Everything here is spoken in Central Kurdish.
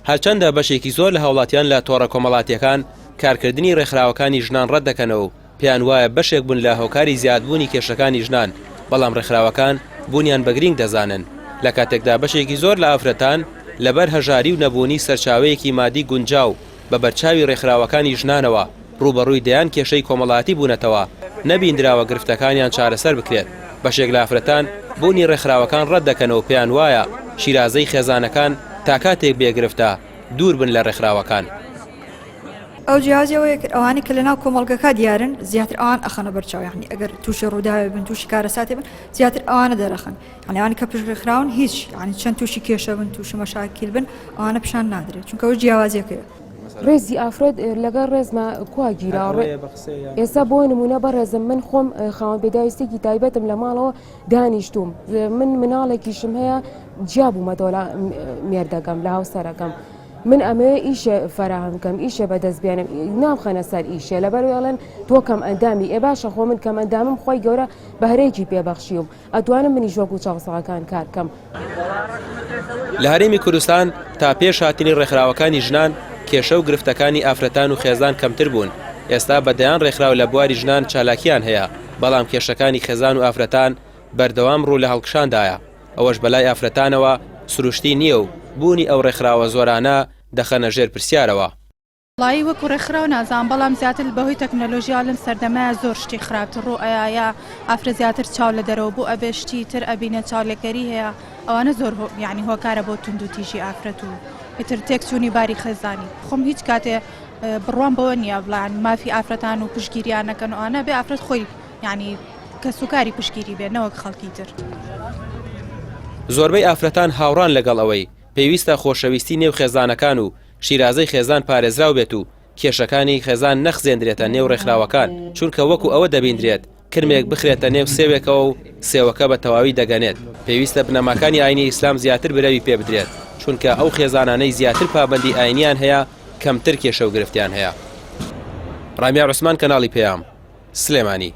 هەرچەندە بەشێکی زۆر لە هاوڵاتیان لە تۆڕە کۆمەڵاتییەکان کارکردنی ڕێکخراوەکانی ژنان ڕەتدەکەنەوە و پێیان وایە بەشێک بوون لە هۆکاری زیادبوونی کێشەکانی ژنان، بەڵام ڕێکخراوەکان بوونیان بە گرینگ دەزانن، لە کاتێکدا بەشێکی زۆر لە ئافرەتان لەبەر هەژاری و نەبوونی سەرچاوەیەکی مادی گونجاو بە بەرچاوی ڕێکخراوەکانی ژنانەوە ڕووبەڕووی دەیان کێشەی کۆمەڵایەتی بوونەتەوە، نەبیندراوە گرفتەکانیان چارەسەر بکرێت. بەشێک لە ئافرەتان بوونی ڕێکخراوەکان ڕەت دەکەنەوە و پێیان وایە شیرازەی خێزانەکان تا کاتێک بێ گرفتە دوور بن لە ڕێکخراوەکان. ئەو جیاوازی ئەوەیە کە ئەوانەی کە لەناو کۆمەڵگەکە دیارن زیاتر ئەوان ئەخەنە بەرچاو یعنی ئەگەر تووشی ڕووداوێ بن تووشی کارەساتێ بن زیاتر ئەوانە دەرەخەن یعنی ئەوانە کە پشت ڕێکخراون هیچ یعنی چەند تووشی کێشە بن تووشی مەشاکیل بن ئەوانە پیشان نادرێت چونکە ئەو جیاوازیەکەیە. ڕێزی ئافرەت لەگەڵ ڕێزما کوا گیرا ئێستا بۆ نمونە بەڕێزم من خۆم خاوەن پێداویستێکی تایبەتم لە ماڵەوە دانیشتوم من مناڵێکیشم هەیە جیا بوومەتەوە لە مێردەکەم لە هاوسەرەکەم من ئەمەوێ ئیشێ فەراهەم کەم ئیشێ بەدەست بێنم نامخەنە سەر ئیشێ لەبەر ئەڵێن تۆ کەم ئەندامی ئێ باشە خۆ من کەم ئەندامم خۆی گەورە بەهرەیەکی پێبەخشیوم ئەتوانم منیش وەکو چاوساغەکان کار کەم. لە هەرێمی کوردستان تا پێش هاتنی ڕێکخراوەکانی ژنان کێشە و گرفتەکانی ئافرەتان و خێزان کەمتر بوون، ئێستا بە دەیان ڕێکخراو لە بواری ژنان چالاکییان هەیە، بەڵام کێشەکانی خێزان و ئافرەتان بەردەوام ڕوو لە هەڵکشاندایە، ئەوەش بەلای ئافرەتانەوە سروشتی نییە و بوونی ئەو ڕێکخراوە زۆرانە دەخەنە ژێر پرسیارەوە. وەڵایی وەکو ڕێکخراو نازانم بەڵام زیاتر بەهۆی تەکنەلۆژیا لەم سەردەمەیا زۆر شتی خراپتر ڕوو ئەیا یا ئافرەت زیاتر چاو لە دەرەوە بوو ئەبێ شتی تر ئەبینێ چاولێکەری هەیە ئەوانە زۆر هۆ یانی هۆکارە بۆ توندوتیژی ئافرەت و ئیتر تێکچوونی باری خێزانی خۆم هیچ کاتێ بڕوام بەوە نییە بڵێن مافی ئافرەتان و پشتگیریان نەکەن و ئەوانە بێ ئافرەت خۆی یانی کەسوکاری پشتگیری بێ نەوەک خەڵکی تر. زۆربەی ئافرەتان هاوڕان لەگەڵ ئەوەی پێویستە خۆشەویستی نێو خێزانەکان و شیرازەی خێزان پارێزراو بێت و کێشەکانی خێزان نەخزێندرێتە نێو ڕێکخراوەکان، چونکە وەکو ئەوە دەبیندرێت کرمێک بخرێتە نێو سێوێکەوە و سێوەکە بە تەواوی دەگەنێت، پێویستە بنەماکانی ئاینی ئیسلام زیاتر برەوی پێ بدرێت، چونکە ئەو خێزانانەی زیاتر پابەندی ئاینیان هەیە کەمتر کێشە و گرفتیان هەیە. ڕامیار عوسمان کەناڵی پەیام، سلێمانی.